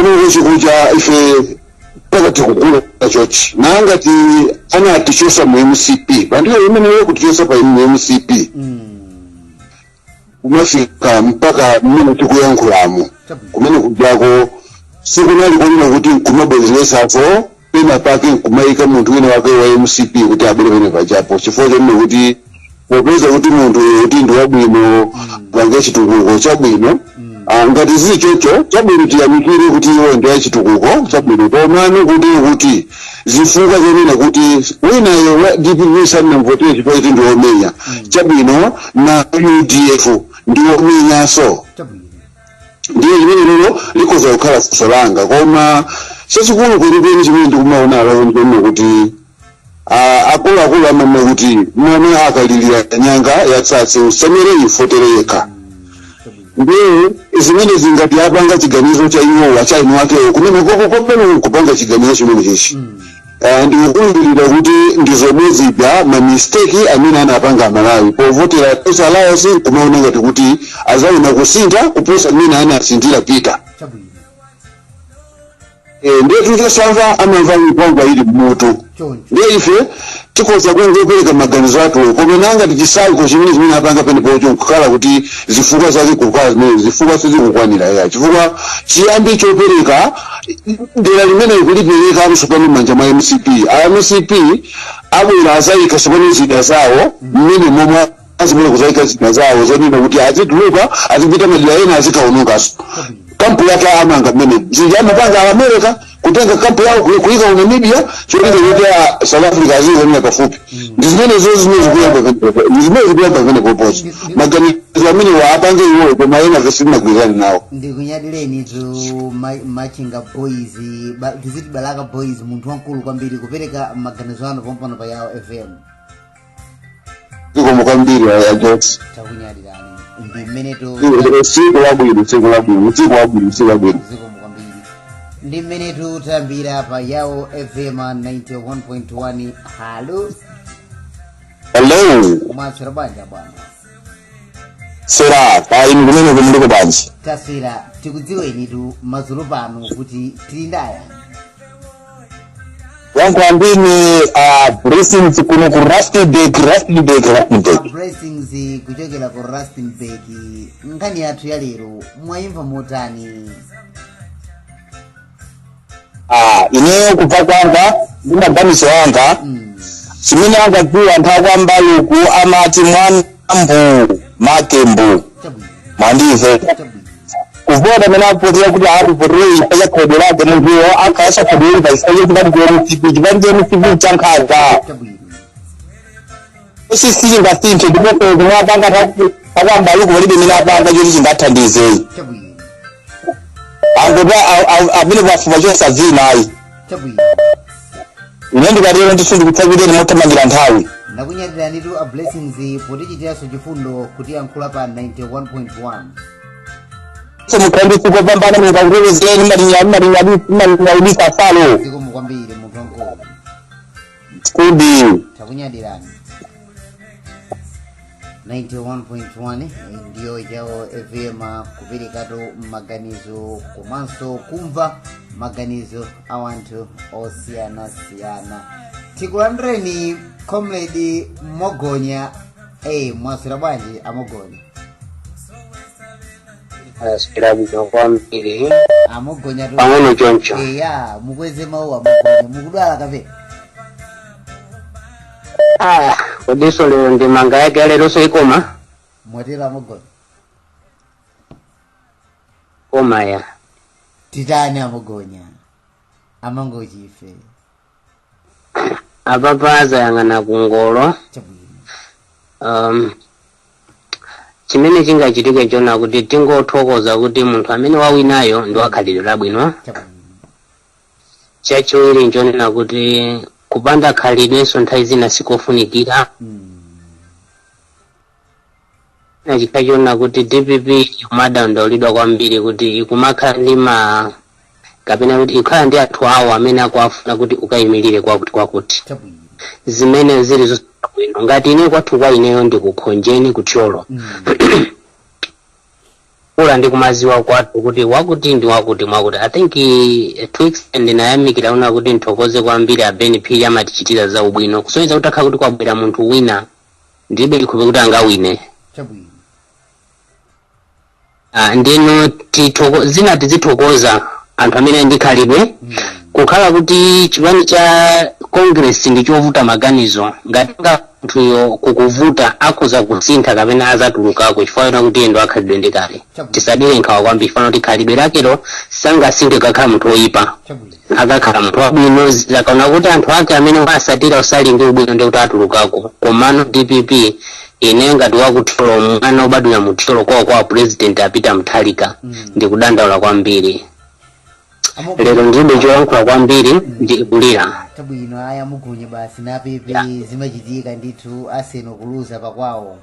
Kumangochi kuja ife mpaka tikukula chochi, nangati anatichosa mu MCP pandiyo imeneyo, kutichosa pa mu MCP kumafika mpaka mmene tikuyankhulamo, kumene kujako sikunali kunena kuti nkumabwezeresapo pena pake nkumayika munthu wina wake wa MCP kuti abwere pene pajapo, chifukwa chonena kuti popeza kuti munthu kuti ndi wabwino, pange chitukuko chabwino. Ngati zili chocho, chabwino, tiyamikire kuti iwo ndi achitukuko chabwino, komano kuti zifukwa zonena kuti winayo wa DPP sanamvotere chifukwa kuti ndi womenya, chabwino, na UDF ndi womenyanso. Ndiye chimene lero likhoza kukhala funso langa, koma chachikulu kwenikweni chimene ndikumaona alawo ndikunena kuti akuluakulu amanena kuti mwana akalilira nyanga yatsatsi, usemere ifotere yekha. Ndiye zimene zingati apanga chiganizo cha iwowa, cha inu akewo kumene koko kopena kupanga chiganizo chimene chichi, ndikukhulupirira kuti ndi zomwe zija ma mistake amene anapanga Amalawi povotera Tonse Alliance, kumaona ngati kuti azaona kusintha kuposa mmene anasinthira Peter. Ndiye chosamva amamva mipango ili mmutu. Ndiye ife tikhoza kungopereka maganizo athu, koma nanga tichisankho chimene apanga penepocho nkukhala kuti zifukwa zake kukhala zimene zifukwa sizikukwanira ya, chifukwa chiyambi chopereka dera limene kulipereka tsopano m'manja mwa MCP, a MCP abwera azayika tsopano zida zawo mmene momwe azibwera kuzayika zida zawo zonena kuti azituluka, azipita madera ena, azikaonongaso camp yake amanga mmene zija amapanga America, kutenga camp yawo kuyika ku Namibia, cholinga kuti a South Africa azionera pafupi. Ndi zimene zo zimene zikuyamba pamenepo, ndi zimene zikuyamba pamene popozo, maganizo amene waapange iwowo, koma ena sitinagwirizane nawo. Ndikunyadileni tu Machinga Boys, tiziti Balaka Boys, munthu wamkulu kwambiri kupereka maganizo anu pompano pa Yawo FM. Zikomo kwambiri, ajoti. Takunyadirani, ndi mmenetu. Tsiku labwino, tsiku labwino, tsiku labwino, tsiku labwino. Zikomo kwambiri. Ndi mmenetu tayambira pa Yawo FM 91.1. Halo. Hello. Mwaswera bwanji bwana? Sera pa inu kumene kumuliko bwanji? Taswera. Tikudziweni tu madzulo pano kuti tili ndaya. Yangu ndini Blessings kuno ku Rustenburg, Rustenburg, Rustenburg. Blessings kuchokera ku Rustenburg. Nkhani yathu ya lero mwayimva motani? Ineyo kubva kwanga ndi maganizo anga, chimene angadziwa anthu akwambaluku amati mwana mbu make mbu. Mwandive? Kuvota amene apotera kuti akuvotera ifa cha khodwe lake, munthuyo akhaasa khodwe pa chifukwa choti chipani cha MCP, chipani cha MCP chankhanza. Sichingasinthe, ndipo kumwe apanga akwambaluku palibe imene apanga choti chingathandize. Angoti amene pafupa chosavina ayi. Ine ndikatero ndithu ndikutsakireni mothamangira nthawi. Ndakunyadiranitu a Blessings potichitiranso chifundo kutiyankhula pa 91.1. Mukhale tsiku lopambana, mungakutetezeni, malinyadisa salo. Zikomo kwambiri, munthu wamkulu. Kudi. Takunyadirani. 91.1 ndiyo Yawo FM, kuperekatu maganizo komanso kumva maganizo a anthu osiyanasiyana. Tikulandireni Comrade Mogonya. Mwaswera bwanji amogonya? Aswera bwino kwambiri. Amogonya tu. Pang'ono choncho. Eya, mukweze mawu amogonya, mukudwala kape? Ah, kodiso lero ndi manga yake aleronso ikoma. Mwatero amogonya? Koma ya. Titani amogonya, amangochife? Apapa azayang'ana kungolo. Chimene chingachitike chona kuti tingothokoza kuti munthu amene wawinayo ndi wakhalidwe labwino. Chachiwiri nchonena kuti kupanda khalidwenso nthawi zina sikofunikira. Na chikhala chonena kuti DPP ikumadandaulidwa kwambiri kuti ikumakhala ndi ma kapena kuti ikhala ndi anthu awo amene akuafuna kuti ukayimirire kwakuti kwakuti, zimene zili zosabwino. Ngati ine kwathu kwa ineyo ndikukhonjeni kuthyolo. Kula ndi kumaziwa kwathu kuti wakuti ndi wakuti mwakuti. I think to extent ndinayamikira una kuti nthokoze kwambiri a Ben Phiri, amatichitira za ubwino, kusonyeza kuti akhala kuti kwabwera munthu wina, ndilibe chikhulupiriro kuti angawine. Ah, ndino zina tizithokoza anthu amene ali ndi khalidwe, kukhala kuti chipani cha Congress ndi chovuta maganizo. Ngati nga munthuyo kukuvuta, akhoza kusintha kapena azatulukako, chifukwa yona kuti endo akhalidwe ndi kale. Tisadire nkhawa kwambiri, chifukwa kuti khalidwe lakelo sangasinthe kakhala munthu woyipa. Akakhala munthu wabwino, akaona kuti anthu ake amene wasatira usali ndi ubwino, ndi kuti atulukako. Komano DPP, ine ngati wakuthyolo, mwana obadwira mu Thyolo, kwawo kwa President a Peter Mutharika, ndikudandaula kwambiri. Lero ndilibe choyankhula kwambiri, ndikulira. Chabwino, aya mugunye basi napepe. Zimachitika ndithu, Arsenal kuluza pakwawo.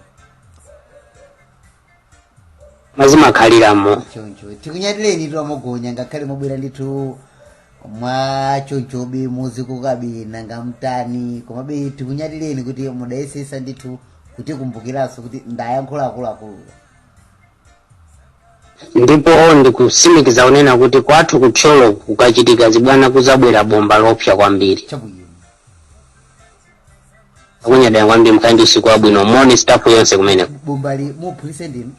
Mazimakhaliramo. Choncho tikunyatireni tu amugonya, ngakhale mwabwera ndithu mwachonchobe, muzikukabe nanga mtani, komabe tikunyatireni kuti mudayesesa ndithu kutikumbukiranso kuti ndayankhula akuluakulu. Ndipo ndikusimikiza kunena kuti kwathu kuthyolo kukachitika zibwana kuzabwera bomba lopsa kwambiri. Akunyadira kwambiri, mukhale ndi usiku wabwino. Moni staff yonse kumeneko. Bombali muphulise ndinu?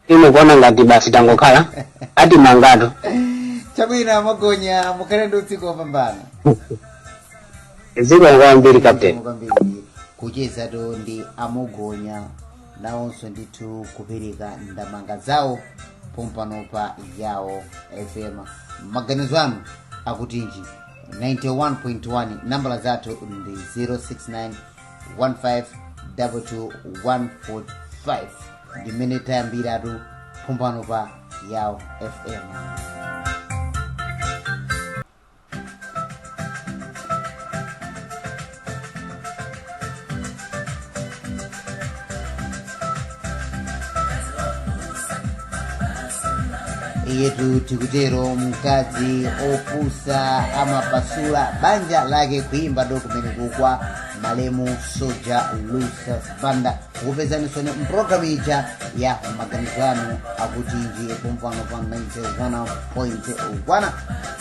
Imukuona ngati basi tangokhala ati mangato. Chabwino amagonya, mukhale ndi usiku wopambana. Zikomo kwambiri, Captain. Kwambiri kuchezatu ndi amugonya, nawonso ndithu kupereka ndamanga zawo pompano pa Yawo FM. Maganizo anu akutinji? 91.1, nambala zathu ndi 069 15 22145, ndimene tayambiratu pompano pa Yawo FM. Iyetu tikutero, mkazi opusa amapasula banja lake, kuimba do kumene kukwa malemu Soja Lucius Banda. Kukupezanisoni mpulogalamu ija ya Maganizo Anu Akutinji pompano pa 91.1.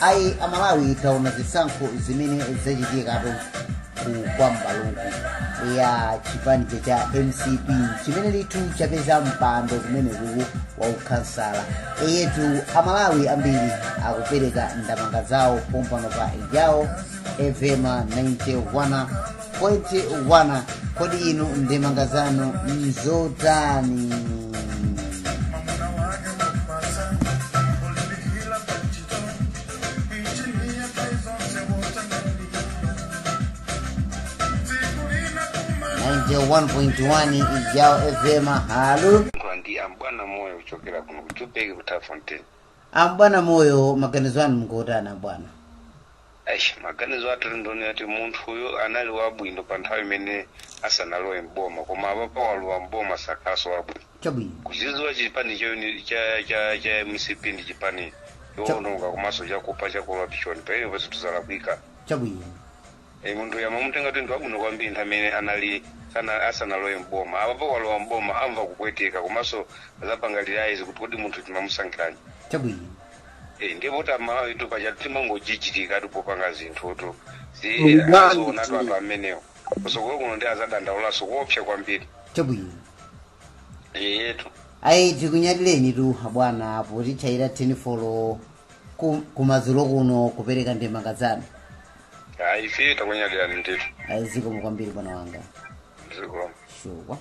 Ayi, Amalawi, taona zisankho zimene zachitikatu ku Kwambaluku ya chipani cha MCP, chimene ndithu chapeza mpando kumene kuku wa ukhansala. Eyetu, Amalawi ambiri akupereka ndamanga zawo pompano pa Yawo FM 91.1. Kodi inu ndemanga zanu nzotani? 91.1 Yawo FM, halo. Ndi ambwana Moyo kuchokera kuno ku Joburg, ku Turffontein. Ambwana Moyo, maganizo anu mukutani, ambwana? Aish, maganizo athu ndoni ati munthu uyu anali wabwino pa nthawi imene asanalowe mboma, koma apapo walowa mboma, sakhaso wabwino. Kuchidziwa chipani cha MCP ndi chipani chowononga komanso chakupa, cha corruption, pamene zinthu zalakwika. E, munthu yamamutenga kuti ndi wabwino kwambiri nthawi imene anali sana asanalowe mboma. Apapo walowa mboma, amva kupweteka komanso azapanga realize kuti kodi munthu timamusankhiranji? E, ndipo kuti Amalawi tu paja timangojijitika popanga zinthutu. Mukubwanji. Azionatu anthu amenewo kusokolo kuno ndi azadandaulaso kuopsa kwambiri. Yetu. Ayi, tikunyadireni tu bwana potichayira 10 folo kumadzulo kuno kupereka ndemanga zanu. Ayi, ife takunyadirani ndithu. Ayi, zikomo kwambiri, bwana wanga. Zikomo. Shuwa.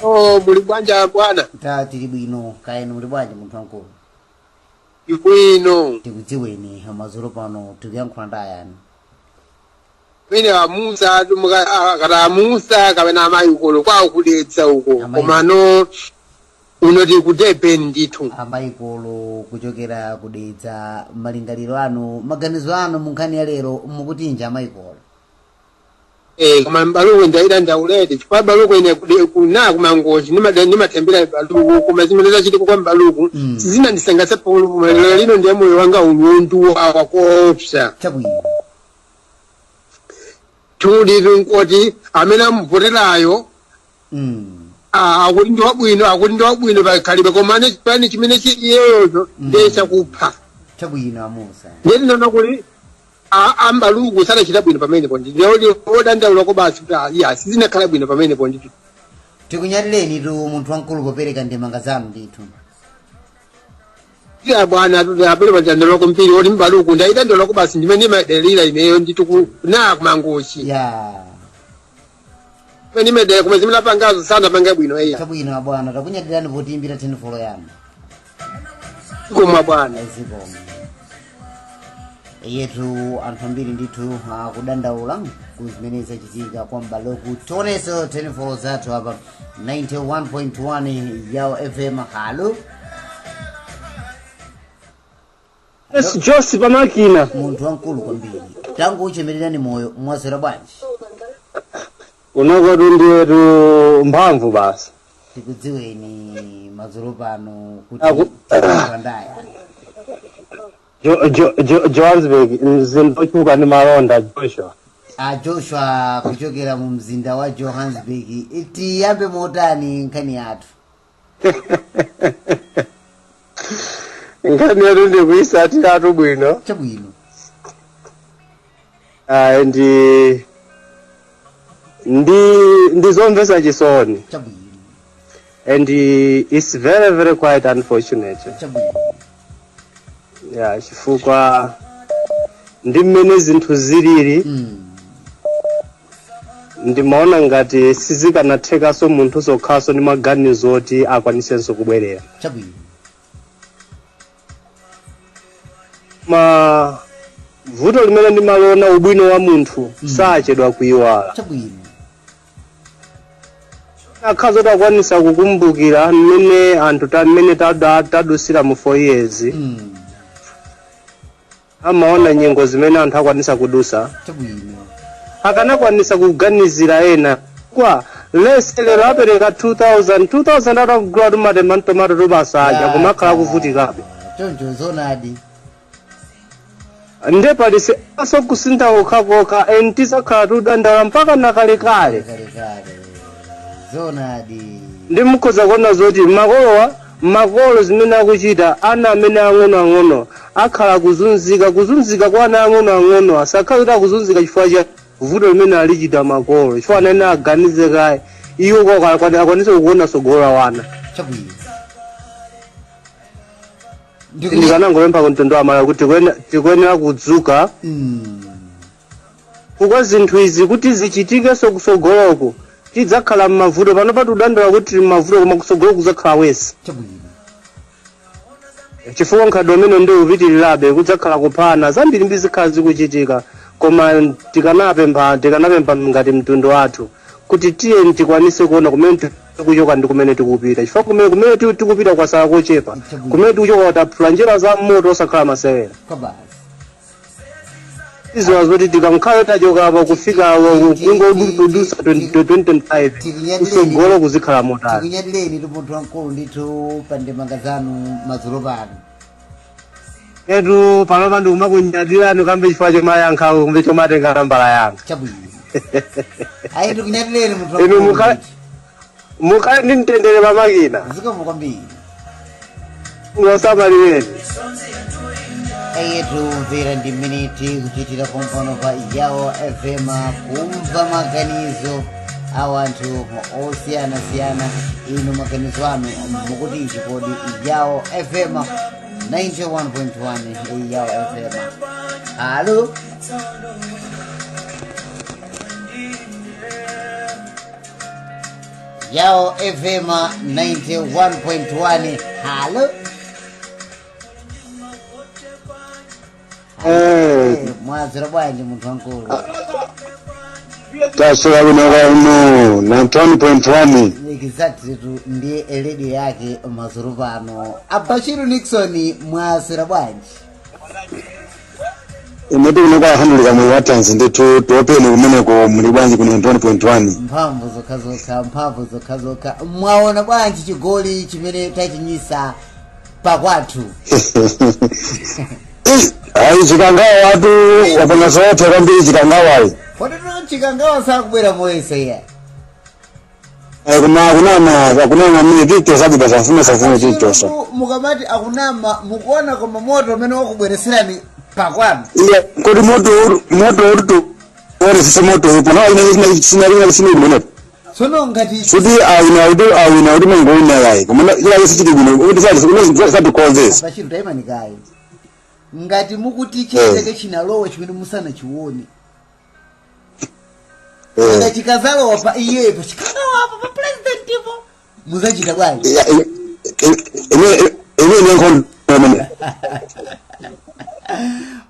Oh, muli bwanja, bwana? Ta, tili bwino, kaeni muli bwanji, munthu wankulu? Ibwino. Tikudziweni, madzulo pano tikuyankhula ndi ayani? Mene amusa kata amusa kapena amayi ukolo kwawo kudetsa uko. Amayi. Komano unoti ku Durban ndithu. Amayikolo kuchokera kudetsa, malingaliro anu, maganizo anu mu nkhani ya lero mukutinji, amayikolo? Eh, koma baluku ndaida ndaulete chifukwa baluku ine kuna kumangochi nimatembera baluku, koma zimene zachitika kwa baluku sizinandisangalatsa pang'ono. Lero lino ndiye moyo wanga ulundu wawa koopsa. Ndithudi nkoti amene amuvoterayo akuti ndi wabwino, akuti ndi wabwino pakhalibe, koma chipani chimene chili iyeyocho ndiye chakupha. Chabwino, amusa. Ndiye tinaona kuti ambaluku sadachita bwino pamenepo. Ndiye odandaulako basi kuti iya, sizinakhala bwino pamenepo ndithu. Tikunyadileni tu, munthu wamkulu, popereka ndemanga zanu ndithu. Iya bwana, apere padandaulako mpiri oti mbaluku ndaidandaulako basi, ndimene imadalira ineyo ndithu na kumangochi imene imadalira, koma zimene apangazo sanapanga bwino, eya. Chabwino abwana, takunyadirani potiyimbira 10 yanu. Koma bwana. Zikomo yetu. Anthu ambiri ndithu akudandaula ku zimene zachitika kwa Mbaluku. Tionenso 10 zathu apa 91.1 Yao FM. Halo. Yes, Josi pamakina. Munthu wamkulu kwambiri, tangu uchemererani moyo. Mwaswera bwanji? Unokotu ndiyetu mphamvu basi. Tikudziweni madzulo pano kuti pandaya. Johannesburg, mzinda ochuka ndi malonda, Joshua. A Joshua kuchokera mu mzinda wa Johannesburg, tiyambe motani nkhani yathu? Nkhani yathu ndikuyisatiratu bwino. Chabwino. Ah, ndi zomvetsa chisoni. Chabwino. And it's very very quite unfortunate. Chabwino. Yeah, chifukwa ndi mmene zinthu zilili, ndimaona ngati sizikanathekanso munthu sokhaso ndi maganizo oti akwanisenso kubwerera. Chabwino. Ma vuto limene ndimaliona, ubwino wa munthu sachedwa kuyiwala. Chabwino. Akhaza kuti akwanisa kukumbukira mmene anthu mmene tadusira mu 4 years, amaona nyengo zimene anthu akwanisa kudusa, Chabwino. akanakwanisa kuganizira ena kwa lese. Lero apereka 2000 2000, atakugula tumatemba tomato tubasaja, kumakhala kuvutikabe. Choncho, zonadi. Nde palise aso kusintha kokhakokha, en tizakhala tudandaula mpaka nakalekale. Kalekale, zonadi. Ndi mukhoza kuona zoti makolowa, makolo zimene akuchita, ana amene ang'onoang'ono akhala kuzunzika, kuzunzika kwa ana ang'onoang'ono asakhala kuti akuzunzika chifukwa cha vuto limene alichita makolo, chifukwa anene aganize kaye iwo akwanise kuona tsogolo la wana. Chabwino. Ndikanangopempha kumtundu wa Malawi kuti tikuyenera kudzuka, chifukwa zinthu izi kuti zichitikenso kusogoloko tidzakhala m'mavuto. Pano patudandala kuti tili m'mavuto, koma kusogolo kudzakhala worse. Chabwino. Chifukwa nkhadwe umene ndi upitirirabe, kudzakhala kuphana zambiri mbi zikhala zikuchitika. Koma tikanapempha ngati mtundu wathu kuti tiye tikwanise kuona kumene tikuchoka ndi kumene tikupita, chifukwa kumene tikupita kwasala kochepa. Kumene tikuchoka taphula njira za moto, osakhala masewera. Kwabasi. Iziwa zoti tikankhale tachoka apa kufika kungodusa 2025, kusogolo kuzikhala motani? Tikunyadileni tu, munthu wamkulu ndithu, pa ndemanga zanu madzulo pano. Etu, panopa ndikumakunyadirani kambe chifukwa chomayankha, kumbe chomatenga nambala yanga. Chabwino, ayi, tikunyadileni, munthu Inu wamkulu ndithu. Mukhale ndi mtendere pamakina. Zikomo kwambiri. Ngosamalireni. Eyetu, mvera, ndi mmene tikuchitira pompano pa Yao FM, kumva maganizo a anthu osiyanasiyana. Inu maganizo anu mukuti ichi kodi? Yao FM 91.1, Yao FM. Halo. Yao FM 91.1, halo. Mwadzera bwanji, munthu wankulu? Taswera kuno kauno 91.1. Exactly tu, ndiye radio yake madzulo pano. Abashiru Nixon, mwaswera bwanji? Inetu kuno kwahamulika muli watanzi ndithu, tiopeni kumeneko. Muli bwanji kuno 91.1? Mphamvu zokhazokha, mphamvu zokhazokha. Mwaona bwanji chigoli chimene tachinyisa pakwathu? Ayi, chikangawa watu wapanga zootha kwambiri, chikangawayi. Kodi Chikangawa sakubwera moyesa iya? Koma akunama, akunama amene tichosa bida safuna safuna tichosa. Mukamati akunama, mukuona koma moto umene wakubwereserani pakwanu? Iya, kodi moto moto uri oresese moto upo na ina sina ina sina bwino. Tsono ngati Kuti awina kuti awina kuti mangowina yayi, koma ila yese chili bwino kuti sati kuti sati konzesa. Bachiro, tayimanikayi. Ngati mukuti chiteke chinalowa chimene musanachione, nga chikazalowa pa iyepo Chikangawapo pa president ipo, muzachita bwanji? Ine nkhondo amene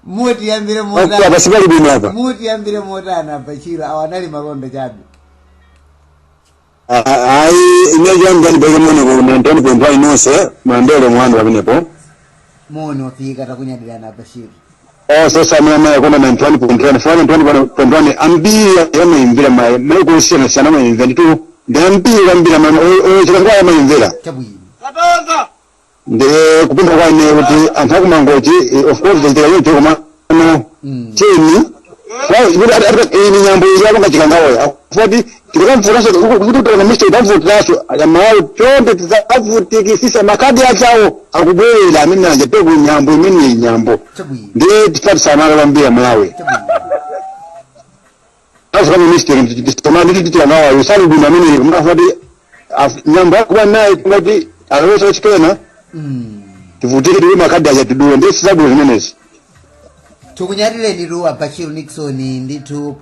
Mutiyambire apa motani? sipali bwino apa. Mutiyambire motani, Abachiro? Awa anali malonda chabe. Ayi, ine chiyambani beke mone ku 91.1 nonse mandele mwandu pamenepo. Moni wafika, takunyadirana, Abachiro. Onse samene amayi kona 91.1 fana 91.1 ambiri amayimvera maiko osiyana-siyana amayimvera nditu ndi ambiri ambiri chikazikwa amayimvera. Chabwino. Ndi kupempha kwa ine kuti anthu akumangochi, of course zachitika choncho, koma no cheni ini nyambo ili apanga Chikangawayo akuti tikakamvutaso kuti utana mistake tamvutiraso amayi chonde tizavutikisisa makadi achawo akubwera amene aja peku nyambo imene nyambo. Chabwino. Ndi tifatisamala kwambiri Malawi. Chabwino. Azikama mistake tisoma nditi Chikangawayo sali bwino amene mafati nyambo akuba naye tingati alowesa chikena tivutike tiwe makadi aja tidule ndi sizabwino zimenezi. Tikunyadireni tu, Abachiro Nixon, ndithu.